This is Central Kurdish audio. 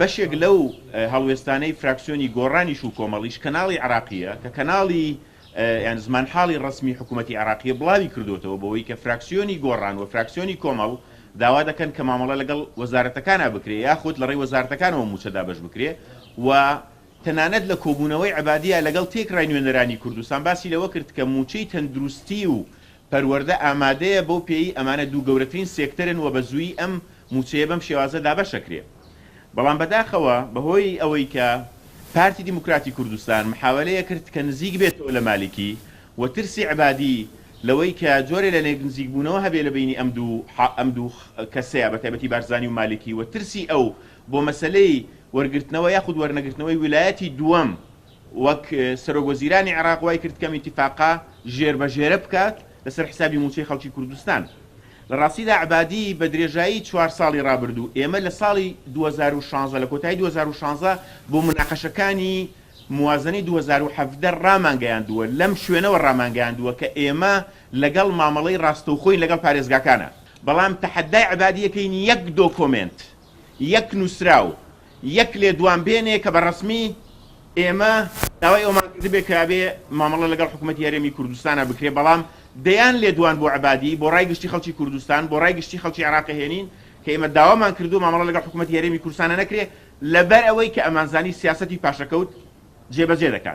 بەشێک لەو هەڵوێستانەی فراکسیۆنی گۆڕانیش و کۆمەڵیش کەناڵی عێراقییە کە کەناڵی یان زمانحاڵی ڕەسمی حکوومەتی عێراقییە بڵاوی کردۆتەوە بەوەی کە فراکسیۆنی گۆڕان و فراکسیۆنی کۆمەڵ داوا دەکەن کە مامەڵە لەگەڵ وەزارەتەکانا بکرێ یاخود لەڕێی وەزارەتەکانەوە مووچە دابەش بکرێ و تەنانەت لە کۆبوونەوەی عەبادییا لەگەڵ تێکڕای نوێنەرانی کوردستان باسی لەوە کرد کە مووچەی تەندروستی و پەروەردە ئامادەیە بەو پێیەی ئەمانە دوو گەورەترین سێکتەرن و بە زوویی ئەم مووچەیە بەم شێوازە دابەشەکرێ. بەڵام بەداخەوە بەهۆی ئەوەی کە پارتی دیموکراتی کوردستان محاوەلەیە کرد کە نزیک بێتەوە لە مالیکی و ترسی عەبادی لەوەی کە جۆرێ لە لێکنزیکبوونەوە هەبێ لە بەینی ئەم دوو ئەم دوو کەسەیا بەتایبەتی بارزانی و مالیکی و ترسی ئەو بۆ مەسەلەی وەرگرتنەوە یاخود وەرنەگرتنەوەی ویلایەتی دووەم وەک سەرۆک وەزیرانی عێراق وای کرد کەم ئیتیفاقە ژێر بە ژێرە بکات لەسەر حسابی مووچەی خەڵکی کوردستان. لە ڕاستیدا عەبادی بە درێژایی چوار ساڵی ڕابردوو ئێمە لە ساڵی 2016 لە کۆتایی 2016 بۆ موناقەشەکانی موازنەی 2017 ڕامانگەیاندووە لەم شوێنەوە ڕامانگەیاندووە کە ئێمە لەگەڵ مامەڵەی ڕاستەوخۆین لەگەڵ پارێزگاکانا بەڵام تەحەدای عەبادی ئەکەین یەک دۆکۆمێنت یەک نووسراو یەک لێدوان بێنێ کە بە ڕەسمی ئێمە داوای ئەومان کردبێ کە ئەبێ مامەڵە لەگەڵ حکوومەتی هەرێمی کوردستانا بکرێ، بەڵام دەیان لێدوان بۆ عەبادی، بۆ ڕای گشتی خەڵکی کوردستان، بۆ ڕای گشتی خەڵکی عێراق ئەهێنین کە ئێمە داوامان کردووە مامەڵە لەگەڵ حکوومەتی هەرێمی کوردستانا نەکرێ، لەبەر ئەوەی کە ئەمانزانی سیاسەتی پاشەکەوت جێبەجێ دەکات.